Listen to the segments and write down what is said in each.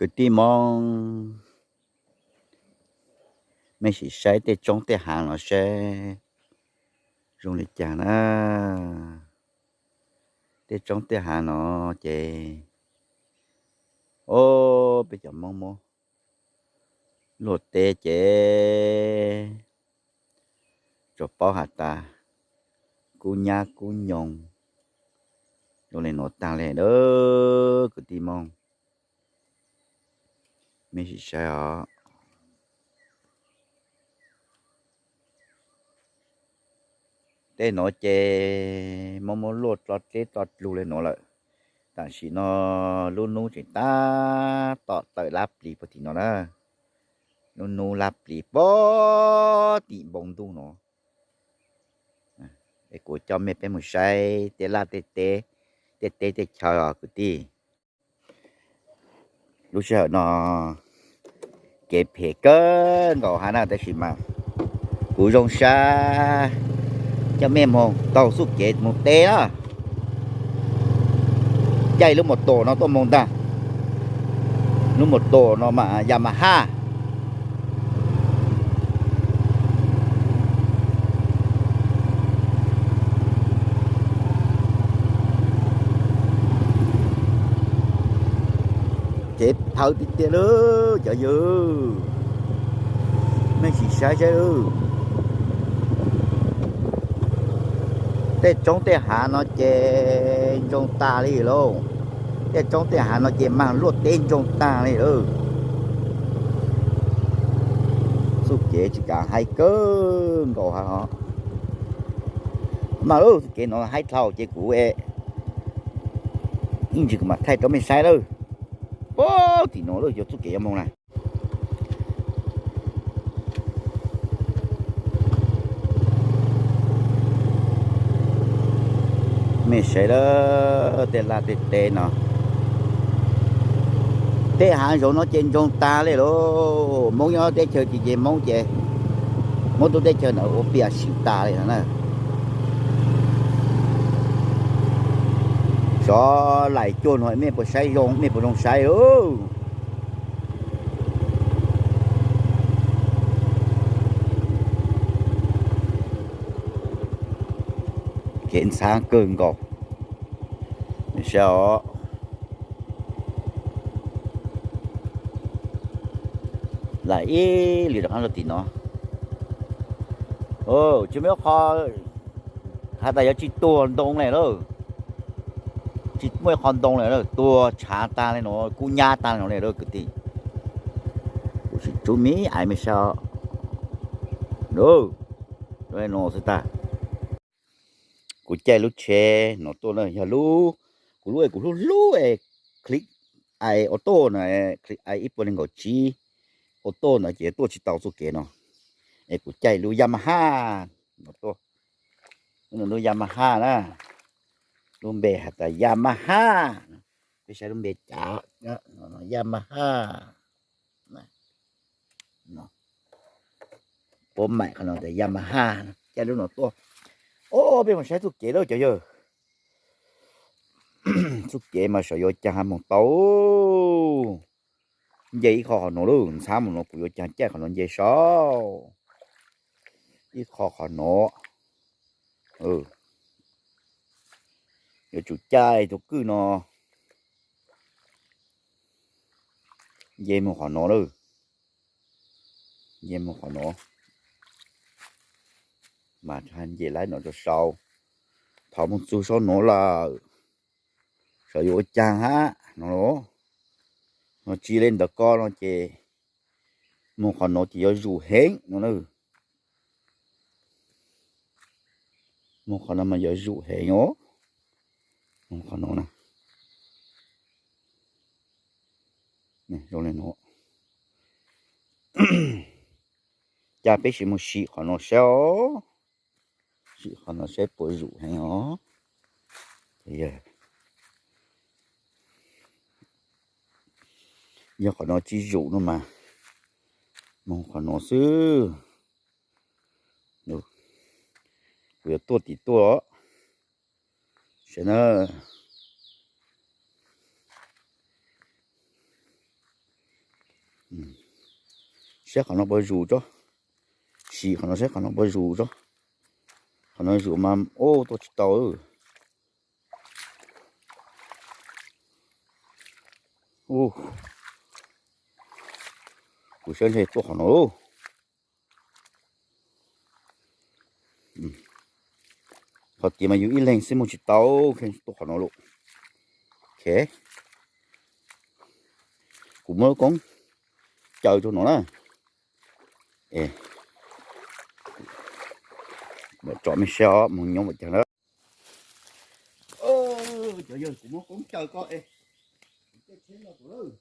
Kwv tij Hmoob, mej sim saib tej roob tej hav no seb zoo li cas na. Tej roob tej hav no ces, o, peb cov Hmoob muab luaj teb ces tsuas paub has tas kub nyab kub nyoog zoo li nuav taag le lawm kwv tij Hmoob. Mej sim saib os. Tej nuav ces muab muab luaj dlo dleb dlo dlug le nuav lawm. Tam sim no lub nub tseem tab tom tawm lab plis puag tim no na. Lub nub lab plis puag tim npoo ntuj no. Es kuv coj mej peb mus saib tej laj tej teb, tej teb tej chaw os kwv tij. Lub sij hawm no kev phem kawg nkaus hab na, tab sis mas kuv zoo sab coj mej moog taug txuj kev moog teb na. Caij lub mos tos no tuaj moog ntag. Lub mos tos no mas Yamaha. Kev thawv tiag tiag lawm cov yawg, mej sim saib saib. Tej roob tej hav no ces ntsoog tag li lauj. Tej roob tej hav no ces mag luaj teb ntsoog tag li lauj. Txuj kev tsis kam haib kawg nkaus hab. Mas txuj kev no haib dhau ces kuv ib ntsis kuv mam thaij rau mej saib lawm. Puag tim no lawm yog txuj kev yuav moog na. Mej saib lawm tej laj tej teb no. Tej hav zoov no ces ntsoog tag li lauj. Moob nyob teb chaws twg ces Moob ces muab tug teb chaws ntawd ua piam sim tag li no na. Sov laim cuag no mej puas saib zoo, mej puas zoo saib lauj? Kev ntxhab kawg nkaus. Saib os. Lam ib lwm rov qab rau tim no. Tsis muaj ib qho has tas yuav tsis tuag ntoo li lawm. Tsis muaj ib qho ntoo li lawm, tuag tshav tag li no, kub nyab tag li no li lawm kwv tij. Kuv sim tsub me aiv mej saib os. Zoo li no xwb tag. Kuv caij lub tsheb no tuaj na, yog lub, kuv lub es kuv hlub hlub es Clif-Aid auto na, Clif-Aid ib puas nees nkaum tsib auto na ces tuaj tsis tau txuj kev no. Es kuv caij lub Yamaha no tuaj. Lub Yamaha na, lub npe has tas Yamaha. Peb saib lub npe cas, Yamaha. Puab maim qhov no tas Yamaha, caij lub no tuaj. Os, peb mus saib txuj kev lawm cov yawg. Txuj kev mas saum yuav caag moog tau. Nce ib qho qhov no lawm, ntxhab mus no kuv yuav caag caij qhov no nce saum. Ib qho qhov no. Yuav tsum caij tug kwj no nce moog qhov no lawm. Nce moog qhov no. Mas nce laib no rua sau. Thaum moog txug sau no lawm, saib yuav ua caag hab no. Ho tsi le ntawd ko no ces moog qhov no ces yuav zuj heev no na. Moog qhov no mas yuav zuj heev os. Moog qhov no na. Zoo le no. Cas peb sim moog sim qhov no saib os. Sim qhov no saib puas zuj heev os. Yog qhov no tsi zuj no mas moog qhov no xwb. Kuv yuav tuaj tim tuaj os. Saib na. Saib qhov no puas zus tso. Sim qhov no saib qhov no puas zus tso. Qhov no zus mas ua tuaj tsis tau. Kuv saib ntshe tuaj qhov no lauj. Qhov tias mas yus ib leeg xwb mus tsis tau, tuaj qhov no lauj. Kuv muab lub koob caw rau no na. Tsom me saib os, mus nyob ua cas na. Cov yawg, kuv muab koob caw koj es kuv caij tsheb no tus lawm.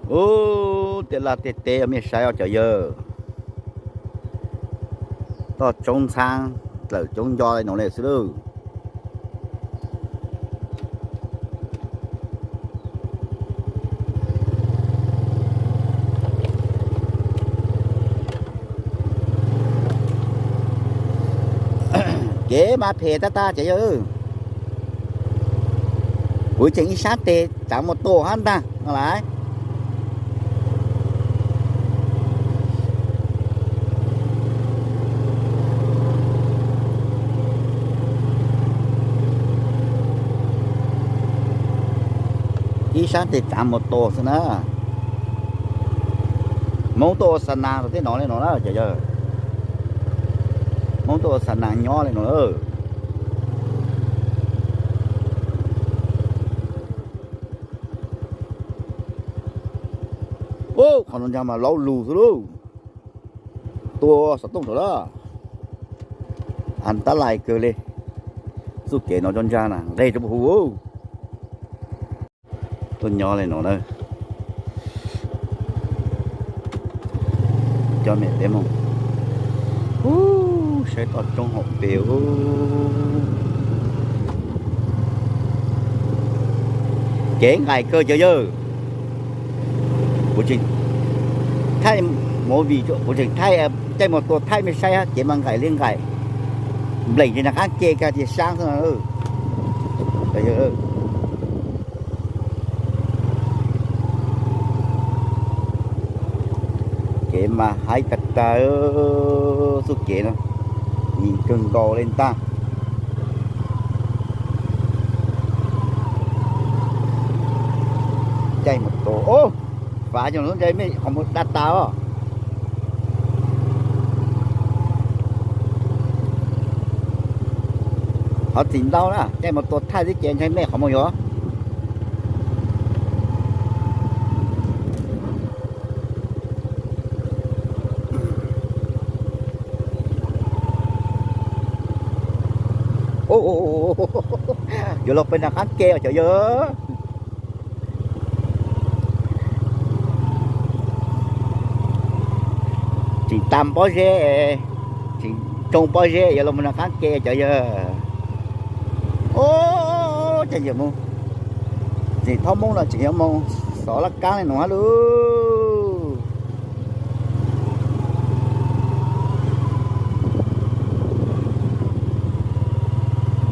Ub, tej laj tej teb mej saib os cov yawg. Toj roob ntxhab dlawm coob nco li no li xwb lauj. Kev mas phem tag tag cov yawg. Kuv tseem ib sab tes tsav mus tua hab ntag no lawm. Ib sab tes tsav mus tua xwb na. Hmoob tuaj ua xa nas rau tej no li no na cov yawg. Hmoob tuaj ua xa nas nyob li no lawm. Ub, qhov no ntag mas laub lug xwb lauj. Tua xov tooj rau lawm. Antab lais kawg li. Txuj kev no cov ntsa na nqeg rau puag huv. Tuaj nyob li no na. Cov niam peb mus. Ub, saib toj roob hauv pes. Kev nqaim kawg cov yawg. Kuv tseem thaij movie, kuv tseem thaij, caij mus tua thaij mej saib, kev mas nqaim li nqaim. Npleem ces nram qab ke kiag tias sab xwb na. Kev mas haib tag tag, txuj kev no yim kawg nkaus li ntag. Caij mus tua, fav cov lub ntsa mej qhov muag dab tas os. Qhov txim ntau na, caij mus tua thaij xwb ces ntshai mej qhov muag yuav. Yuav los pem nram qab ke os cov yawg. Tseem tas pob zeb, tseem tsoo pob zeb yuav los mus nram qab ke cov yawg. Ub, ces yawg mus, tseem thaub moob no tseem yuav mus xov laj kab li no hab lauj.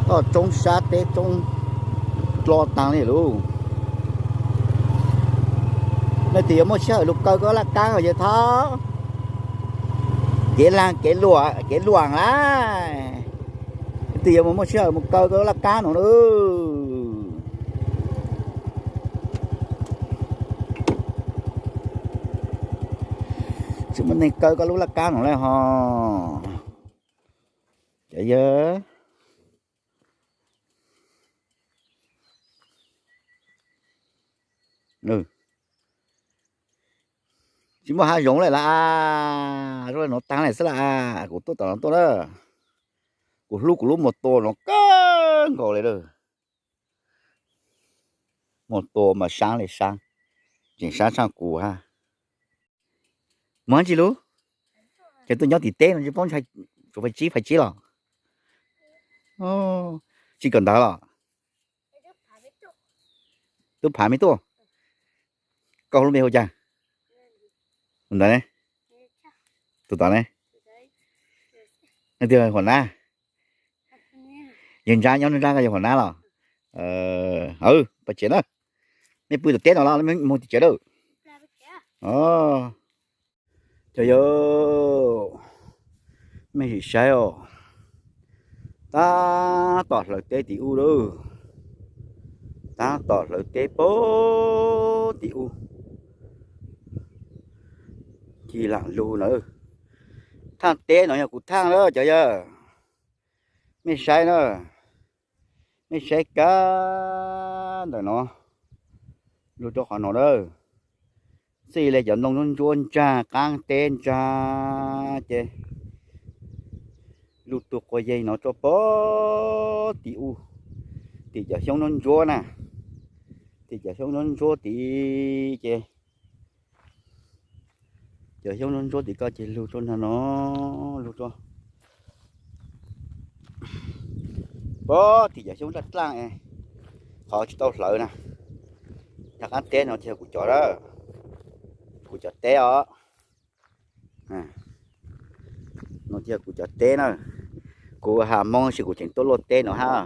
Toj roob sab teb roob dlo taag li lauj. Leej twg yuav muaj sij hawm lug kaw koj laj kab os yawg thaub. Kev laag kev luam, kev luam lawm. Leej twg yuav mus muaj sij hawm mus kaw koj laj kab no lauj. Tsis muaj neeg kaw koj lub laj kab no li hos. Yog tsis muaj hav zoov li las, zoo li no tag li xwb las. Kuv tuaj tom no tuaj na, kuv hlub kuv lub mos tua no kawg nkaus li lawm. Mos tua mas sab li sab, tseem sab tshaj kuv hab. Mus dab tsi lub? Ces tuaj nyob tim teb no tsis paub ntshai, tshuav phais tsib phais tsib los? Tsis kawm ntawv los? Tub Phav me tuaj. Koj lub npe hu cas? Tus ntawd ne? Tus tod ne? Nej twg Huam Nab? Yawg Ntsab nyob Ntsab ko yog Huam Nab los? Pais tsev na. Nej pw tom teb no los mus tim tsev lawm? Cov yawg, mej sim saib os, tab tom hlawv teb tim ub lawm, tab tom hlawv teb pag tim ub, ci lam lug na. Thaaj teb no yog kuv thaaj na cov yawg, mej saib na, mej saib kab ntawm no, lug rau qhov no lawm, txij li cov ntoo ntsuab ntsuab ntsag qaab teb ntsag ces lug tug quas yeg no rau pag tim ub, tim cov xyoob ntsuab ntsuab na, tim cov xyoob ntsuab ntsuab tid ces cov xyoob ntsuab ntsuab tim ko ces lug rau nrag no, lug rau pag tim cov xyoob dlaaj dlaaj, qhov tsis tau hlawv na. Nrag qaab teb no ces kuv cov, kuv cov teb os. No ces kuv cov teb na, kuv has Moob sis kuv tseem tuaj luaj teb no hab.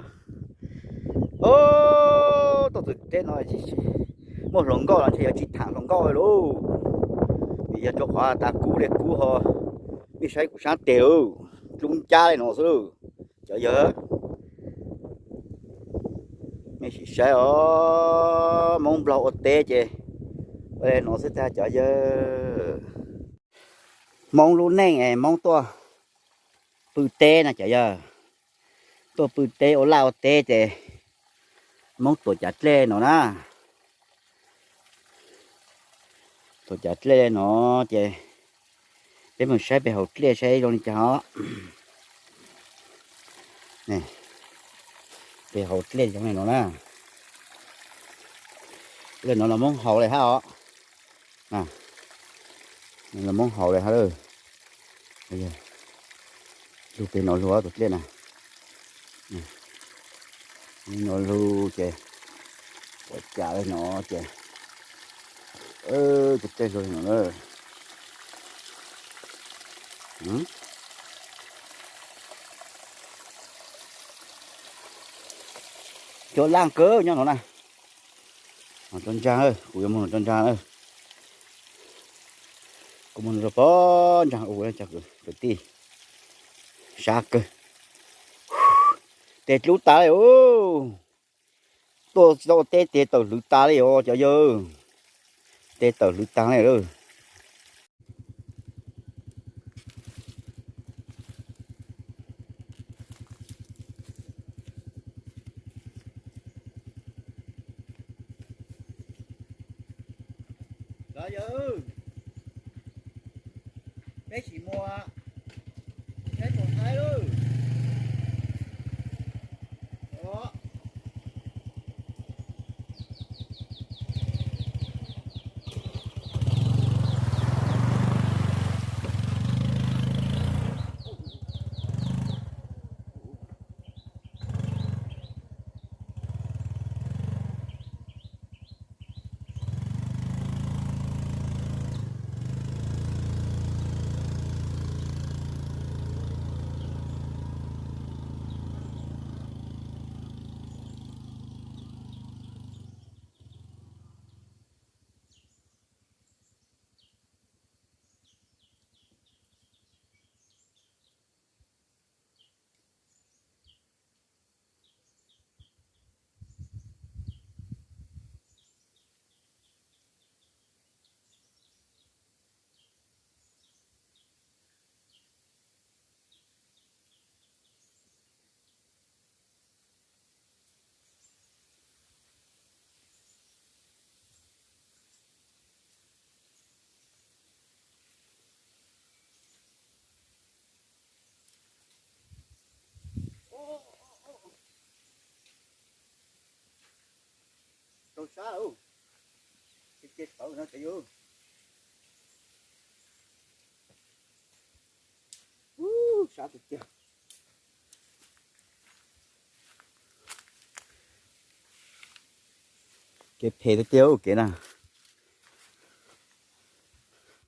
Tuaj txug teb no muaj hluas nkauj los ntshe yuav tsis tham hluas nkauj lauj, vim yog rau qhov tas kub li kub ho, mej saib kuv sab teg lauj, dlub ncab li no xwb lauj. Cov yawg, mej sim saib os, Moob Nplog ua teb ces ua li no xwb tag cov yawg. Moob lub neej es Moob tuaj pw teb na cov yawg, tuaj pw teb ua laj ua teb ces Moob tuav cav dlej no na. Tuav cav dlej no ces peb mus saib peg hauv dlej saib zoo li cas os. Peg hauv dlej zoo li no na. Dlej no los Moob haus li hab os. Los Moob haus li hab. Lug peg no lug tus dlej na. No lug ces ua cas li no ces, ces dlej lug li no na. Cua laj kawg nyob no na. Tso ntsaag, kuv yuav moog tso ntsaag na. Kuv moog rau pog ntsaag ua cov kwv tij sab kawg. Tes dlub tas li os. Tuaj tsis tau ua teb tes tawm hlwv tas li os cov yawg. Tes tawm hlwv tas li lawm. Cov yawg, peb sim mus saib tus thaib lawm. Ub, sab tiag tiag. Kev phem tiag tiag kev na.